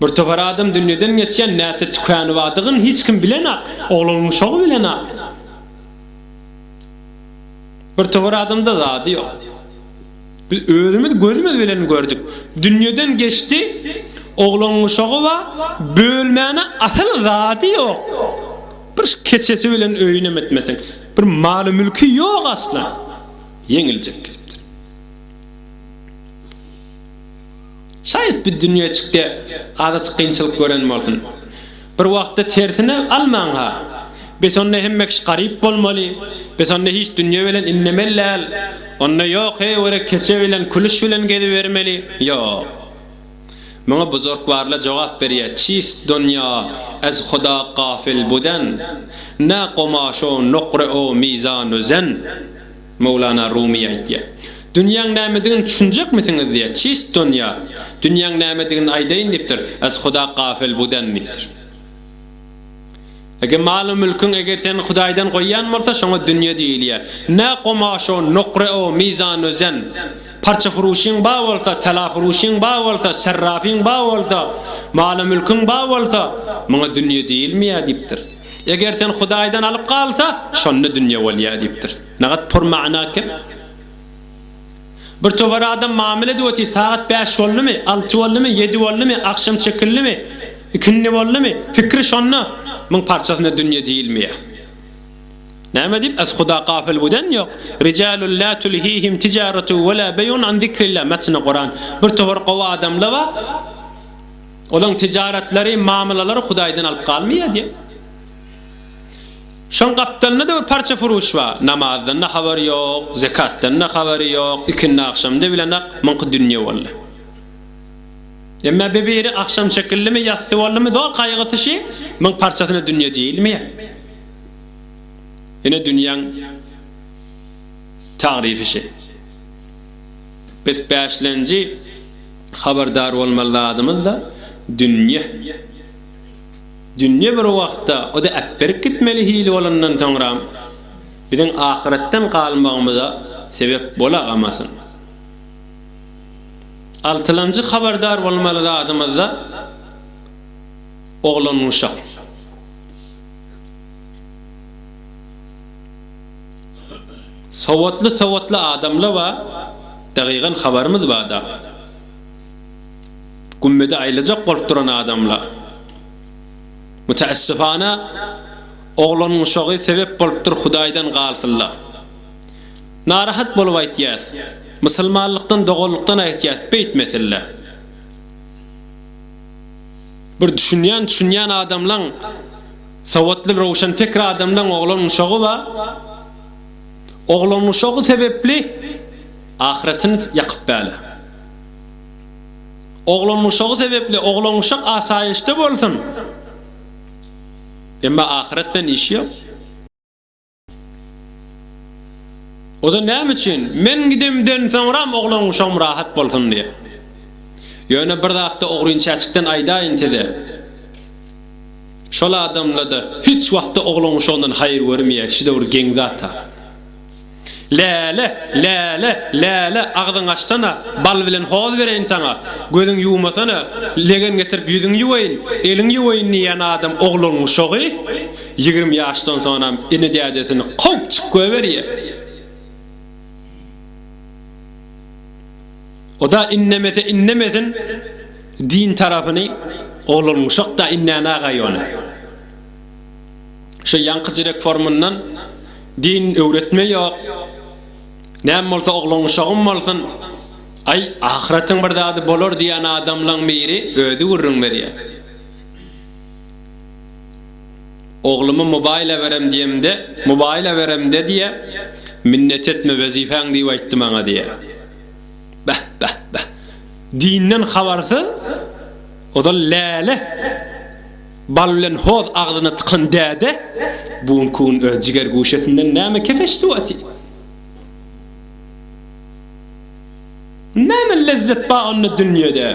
Bir topar adam dünýeden geçýän näçe tükany bardygyn hiç kim bilenak, oglanyň uşagy bilenak. Bir topar adamda zady ýok. Biz özümiz gözümiz bilen gördük. Dünýeden geçdi, oglanyň uşagy bar, bölmäne asyl zady ýok. Bir keçesi bilen öýünem etmeseň, bir maly-mülki ýok asla. Ýeňiljek gidipdir. Şaýat bir dünýeçikde azajyk kynçylyk gören bolsun. Bir wagtda tersine almaň-ha. Bes onda hemme kişi garyp bolmaly. Bes onda hiç dünýe bilen inlemeli däl. Onda ýok, heý gerek keçe bilen, külüş bilen gezibermeli. Ýok. Muňa buzurkbarla jogap berýär, Çist dunýa ez huda gafil buden, ne gomaşo nukre o mizanu zen. Möwlana Rumy aýtýar. Dünýäň nämedigini düşünjekmisiňiz diýýär. Çist dünýä. Dünýäň nämedigini aýdaýyn diýipdir. Ez Huda gafil buden diýipdir. Eger malu-mülküň eger seni Hudaýdan goýýan bolsa, şoňa dünýe diýilýär. Ne gomaşo, nukre o, mizanu zen. Parça furuşyň bar bolsa, tala furuşyň bar bolsa, serrafyň bar bolsa, malu-mülküň bar bolsa, muňa dünýe diýilmeýär diýipdir. Eger sen Hudaýdan alyp galsa, şonda dünýe bolýar diýipdir. Nagat pur mana kim? Bir topar adam mamla edip otyr, sagat bäş boldumy, alty boldumy, ýedi boldumy, agşam çekildimi, ikindi boldumy, pikri şonda, muň parçasyna dünýe diýilmeýär. Näme diýip, ez Huda gafil buden ýok. Rijalul la tulhihim tijaratu we la beýun an zikrillah, metni Kuran. Bir topar gowy adamlar bar, Olaň tijaratlary, mamylalary Hudaýdan alyp galmaýar diýýär. Şoň gapdalynda-da bir parça furuş bar. Namazdan-da habary ýok, zekatdan-da habary ýok, ikindi agşamda bilenak, muňky dünýe boldy. Emma bir biri agşam çekildimi, ýassy boldumy, zor gaýgysy şi, muň parçasyna dünýe diýilmeýär. Ine dünýäň tagryfy şi. Biz bäşlenji Habardar bolmaly zadymyz-da dünýe. Dünýe bir wagtda o-da äpberip gitmeli hili bolandan soňram biziň ahyretden galmagymyza sebep bolagamasyn. Altylanjy habardar bolmaly zadymyz-da oglan-uşak. Sowatly sowatly adamla bar dagygan habarymyz barda. Gümmede aýlajak bolup duran adamla. Müteessifana oglan uşagy sebep bolupdyr hudaýdan galsynla. Narahat bolup aýtýas. Musulmanlykdan doganlykdan aýtýas beýtmesinle. Bir düşünýän düşünýän adamlaň Sowatly röwşen pikir adamlaň oglan uşagy bar. Oglan uşagy sebepli ahyretini ýakyp bäle. Oglan uşagy sebepli oglan uşak asaýyşda bolsun. Emma ahyret bilen işi ýok. O-da näme üçin? Men gidemden soňram oglan-uşagym rahat bolsun diýip. Ýöne bir zatda ogryn-çäçikden aýdaýyn size. Şol adamla-da hiç wagtda oglan-uşagyndan haýyr görmeýär, şi-de bir geň zat-a. Läle, läle, läle, agzyňy açsana, bal bilen hoz bereýin saňa, gözüňi ýuwmasana, legen getirip ýüzüňi ýuwaýyn, eliňi ýuwaýyn diýýän adam oglan-uşagy 20 ýaşdan soňam ene-dädesini kowup çykyp goýberýär. O-da innemese innemesin din tarapyny oglan-uşak-da innänagaý ony. Şu ýaňky jirek formyndan din öwretme ýok. Näme bolsa oglan-uşagym bolsun, aý, ahyretiň bir zady bolar diýen adamlaň biri özi gürrüň berýär. Oglumy mobaýla berem diýemde, mobaýla beremde diýýä, minnet etme wezipäň diýip aýtdy maňa diýýä. Beh, beh, beh. Dinden habarsyz, ozal läle, bal bilen hoz agzyna tykan däde, bu günki gün öz jiger guşesinden näme kef eşidip otyr? Näme lezzet bar onda dünýede?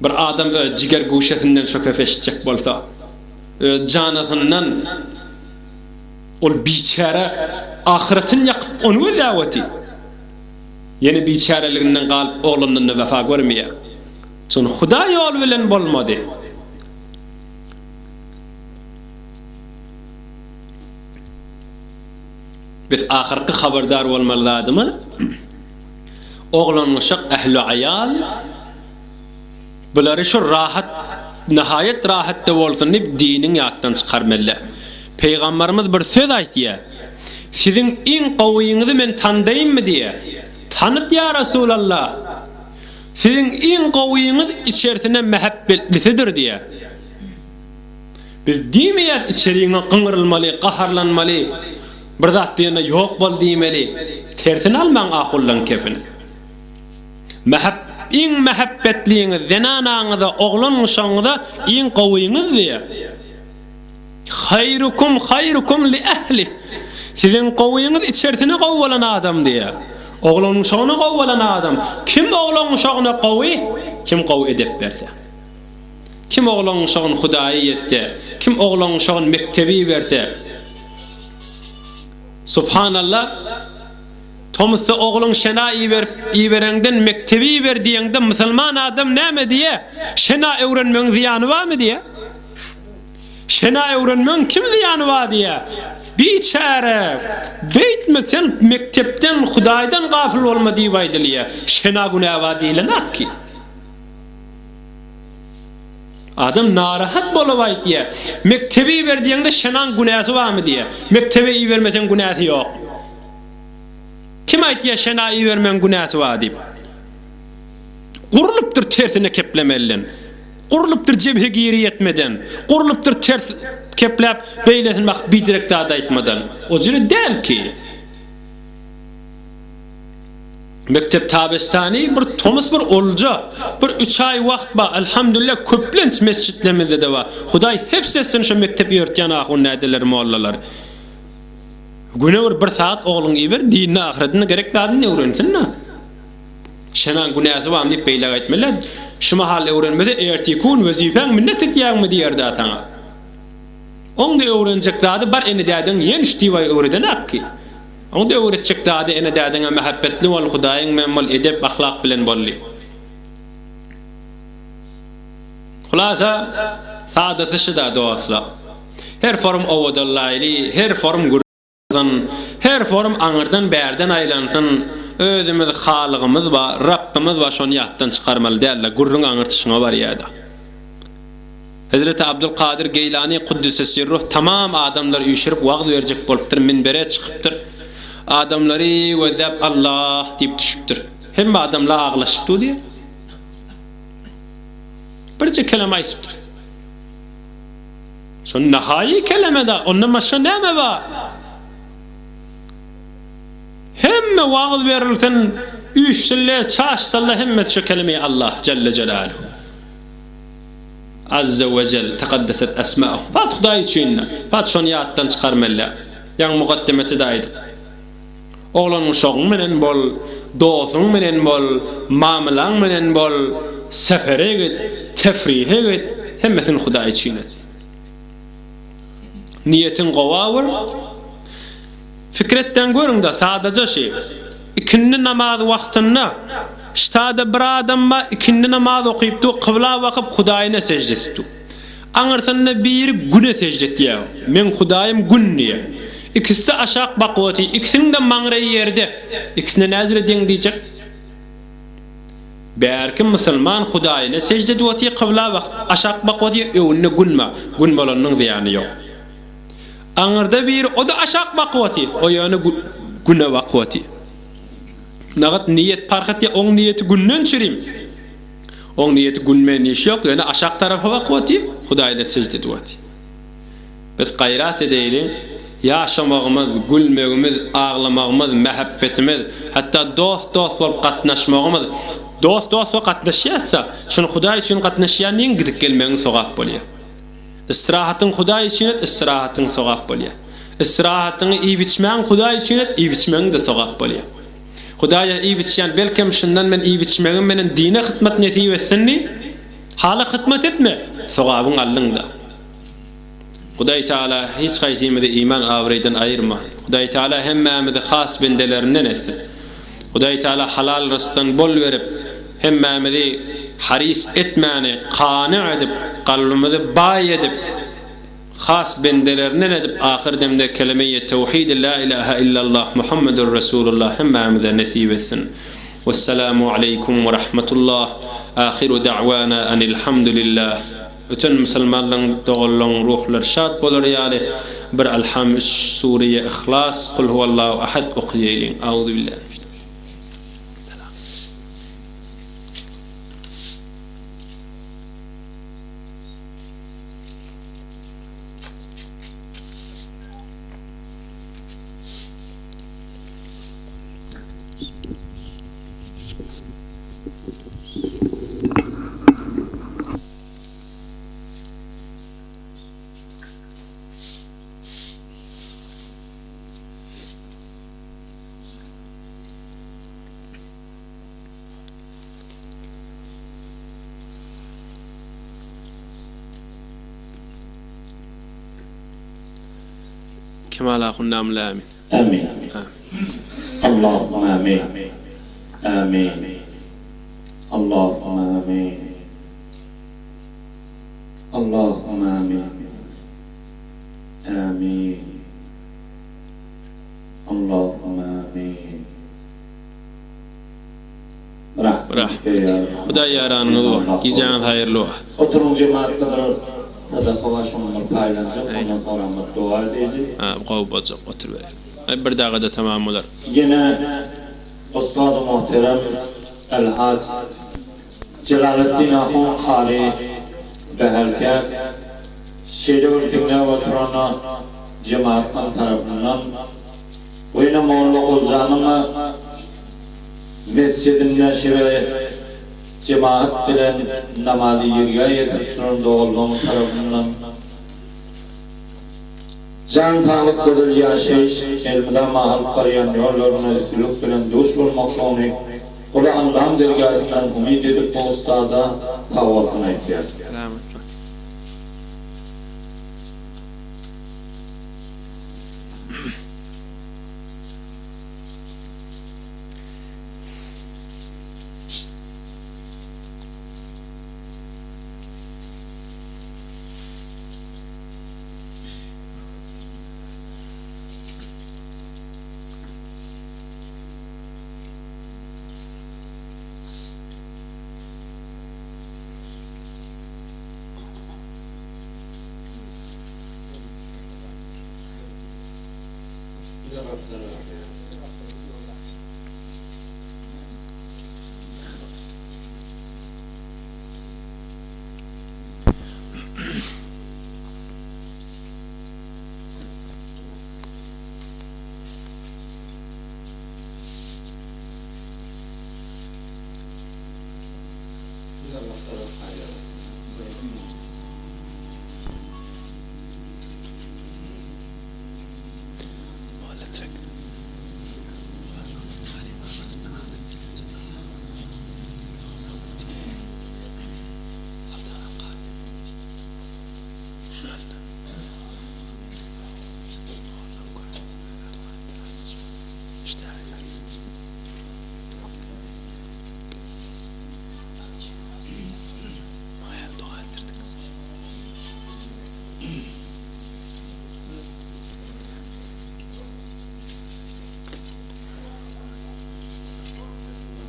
Bir adam öz jiger guşesinden şo kefi eşitjek bolsa, öz janasyndan ol biçäre ahyretini ýakyp ony gözläp otyr. Ýene biçäreliginden galyp oglandan-da wepa görmeýär. Şony Hudaý ýoly bilen bolmady. Biz ahyrky habardar bolmaly zadymyz oglan-uşak ähli-aýal bulary şu rahat nihaýat rahatda bolsun diýip diniň ýatdan çykarmaly. Pygambarymyz bir söz aýtýar. Siziň iň gowyňyzy men tandaýynmy diýýär. Tanyt ýa Resulallah. Siziň iň gowyňyz içerisine mähebbetlisidir diýýär. Biz diýmeýäs içeriňe gyňrylmaly, gaharlanmaly, bir zat diýende ýok bol diýmeli. Tersine almaň ahullaň kepini. Mäheb iň mähebbetliňiz zenanaňyza, oglan-uşagyňyza iň gowyňyz diýýär. Haýrukum haýrukum li ählih. Siziň gowyňyz içerisine gowy bolan adam diýýär. Oglan-uşagyna gowy bolan adam. Kim oglan-uşagyna gowy? Kim gowy edep berse. Kim oglan-uşagyny Hudaýa ýetse, kim oglan-uşagyny mekdebe iberse. Subhanallah. Tomusda ogluň şena iberip ibereňden mekdebe iber diýeňde musulman adam näme diýýär? Şena öwrenmegiň zyýany barmy diýýär? Şena öwrenmegiň kim zyýany bar diýýär? Biçäre, beýtme sen mekdepden Hudaýdan gapyl bolma diýip aýdylýar. Şena günä bar diýilenak ki. Adam narahat bolup aýtýar. Mekdebe iber diýeňde şenaň günäsi barmy diýýär. Mekdebe ibermeseň günäsi ýok. Kim aýtýar şena ibermegiň günäsi bar diýip. Gurlupdyr tersine keplemelinden. Gurlupdyr jebhe giri ýetmeden. Gurlupdyr ters kepläp beýlesini bakyp biderek zat aýtmadan. O jüre däl ki. Mekdep tabestany bir tomus bir olja, bir üç aý wagt bar, elhamdülillah köplenç mesjitlerimizde-de bar. Hudaý hepsi etsin şo mekdep ýörtýän ahun dädeleri mollalary. Güne bir bir sagat ogluňy iber dinini ahyretini gerek zadyny öwrensin-de. Şenaň günäsi barmy diýip beýläk aýtmaly. Şu mahal öwrenmese ertiki gün wezipäň minnet etýäňmi diýer-dä saňa. Oň-da öwrenjek zady bar ene dädeň ýenş diýip aý öwredenak ki. Oňda öwretjek zady ene dädeňe mähebbetli bol hudaýyň bilen bol edep ahlak bilen bol diýip. Hulasa sadasy şuda dostlar. Her forum owadanlaýly, her forum gürlsün, her forum aňyrdan bärden aýlansyn, özümiz halygymyz bar, Rabbymyz bar şony ýatdan çykarmaly dälde gürrüň aňyrsy şuňa barýada. Hezreti Abdulkadyr Geýlany Kuddise Sirruh tamam adamlary üýşürip wagyz berjek bolupdyr, minbere çykypdyr. Adamlary gözläp Allah diýip düşüpdir. Hemme adamlar aglaşyp dur diýýär. Birje keleme aýdypdyr. Şo nahaýy keleme-de, ondan başga näme bar? Hemme wagyz berilsin, üýşsünler, çaşsynlar hemmesi şo kelemeýi Allah Jelle Jelaluhu. Azze we jel tekaddeset esmauh. Pat Hudaý üçin pat şony ýatdan çykarmaly. Ýaňy mukaddemete-de aýdyp. Oglan uşagyň menen bol, dosuň menen bol, mamylaň menen bol, sefere git, tefrihe git, hemmesini Hudaý üçin et. Niýetiň gowa bol. Pikir etseň görüňde sadaja şi. Ikindi namaz wagtynda ştada bir adam bar ikindi namaz okyp dur kybla bakyp hudaýyna sežde edip dur. Aňyrsynda biri güne sežde etýär. Meň hudaýym gün diýýär. Ikiside aşak bakyp otyr. Ikisiniňde maňraýy ýerde. Ikisine näzire deň diýjek. Bärki musulman hudaýyna sežde edip otyr kybla bakyp aşak bakyp otyr öňünde gün bar. Gün bolanynyň zyýany ýok. Aňyrda biri o-da aşak bakyp otyr, o ýöne Güne bakyp otyr. Nagat niýet parh etýär, oň niýeti Günden çürim. Oň niýeti Gün bilen işi ýok, ýöne aşak tarapa bakyp otyr, Hudaýyna sežde edip otyr. Biz gaýrat edeýliň, ýaşamagymyz, gülmegimiz, aglamagymyz, mähebbetimiz, hatda dost-dost bolup gatnaşmagymyz, dost-dost bolup gatnaşýas-da, şuny Hudaý üçin gatnaşýan diýiň, gidip gelmegiň sogap bolýar. Istirahatyň Hudaý üçin et, istirahatyň sogap bolýar. Istirahatyňy iýip-içmäň Hudaý üçin et, iýip-içmegiň-de sogap bolýar. Hudaýa iýip-içýän, belkem şundan men iýip-içmegim menen dine hytmat nesip etsin diý. Hala hyzmat etme, sogabyň aldyňda. Hudaý Teala hiç haýsymyzy iman abraýdan aýyrmasyn. Hudaý Teala hemmämizi has bendelerinden etsin. Hudaý Teala halal rysykdan bol berip, hemmämizi haris etmäni kany edip, kalbymyzy baý edip, has bendelerinden edip ahyr demde kelemeýi tewhid la ilaha illallah Muhammedur Resulullah hemmämize nesip etsin. Wessalamu aleýkum we rahmetullah. Ahyru da'wana anilhamdulillah. Öten musulmanlaň doganlaň ruhlary şat bolar ýaly bir Alham üç sureýe Yhlas kul huwallahu ahad okaýaýlyň. Auzubillahi. Kemal ahun namly amin. Amin. Allahumma amin. Amin. Allahumma amin. Allahumma amin. Amin. Allahumma amin. Rahmetike ýa Hudaý ýaranyňyz bolsun. Gijäňiz haýyrly bolsun. Oturyň jemaatda bir sadaka bar şoňa bir paýlanjak ondan soňram bir doga edeli. Ha gowy boljak oturyber. Aý bir dagada tamam bolar. Ýene Ustady muhterem Elhaj Jelaleddin ahun kary Bäherkent şeýle bir diňläp oturana jemaatlaň tarapyndan we ýene Molla Guljanyň mesjidinde şeýle jemaat bilen namazy ýergä ýetirip duran doganlaryň tarapyndan jan saglyk gözel ýaşaýyş elmydama alyp barýan ýollaryna üstünlik bilen duş bolmaklygyny uly Allaň dergähinden umyt edip bu ussada sag bolsun aýtýar.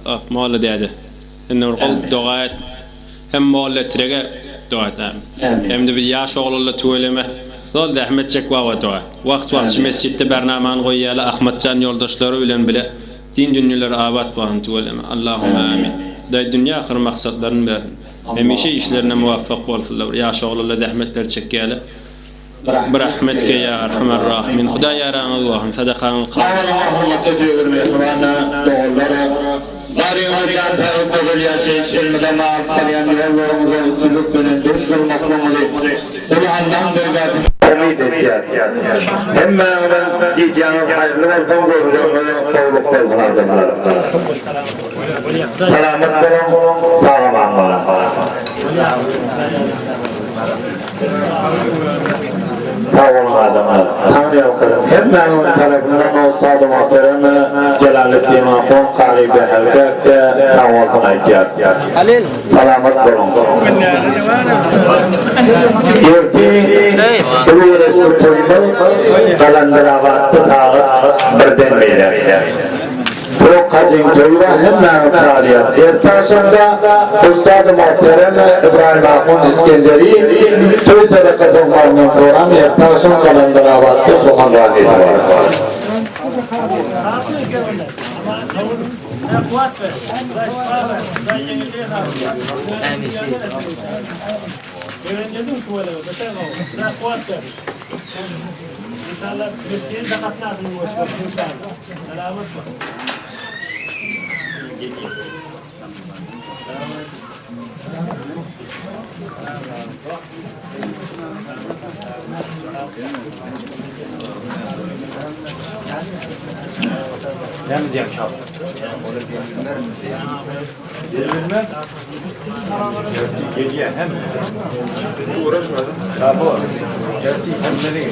Ah, molla däde. Sen bir gowy doga et. Hem molla tirege doga et. Hem-de biz ýaş oglanlar tüweleme. Zol zähmet çek baba doga. Wagt wagt şu mesjitde bernamany goýýaly Ahmatjan ýoldaşlary bilen bile din dünýeleri abat bolsun tüweleme. Allahumma amin. Hudaý dünýe ahyr maksatlaryny bersin. Hemişe işlerine muwaffak bolsunlar. Ýaş oglanlar zähmetleri çekýäler. Birahmetike ýa Erhamer Rahimin. Hudaý ýaraňyz bolsun, sadakaňyz kabul. Sag boluň hormatly söýgüli mähriban doganlar. Baryňyza jan saglyk gözel ýaşaýyş elmydama alyp barýan ýollaryňyza üstünlik bilen duş bolmaklygyňyzy uly Allaň dergähinde umyt edýäs. Hemmäňiziň gijäňiz haýyrly bolsun gözleriňize gowluk bolsun adamlar. Salamat boluň sag aman boluň. Sag boluň adamlar. Taňryýalkasyn. Hemmäňiziň tarapyndan ussady muhterem Jelaleddin ahun Kary Bähergähde sag bolsun aýtýas. Salamat boluň. Ertir uly gereşli toýumyz Galanderabatda sagat birden beýläk. Tok hajyň toýy bar hemmäňizi çagyrýas. Erte agşamda ussady muhterem Ybraýym ahun Isgenderi toý sadaka sowmagyndan soram erte agşam Galanderabatda sohanranisi bar. Näme diýýäň şap? Gelýän hem. Uğraşma. Şabo. Ertir hem nereye?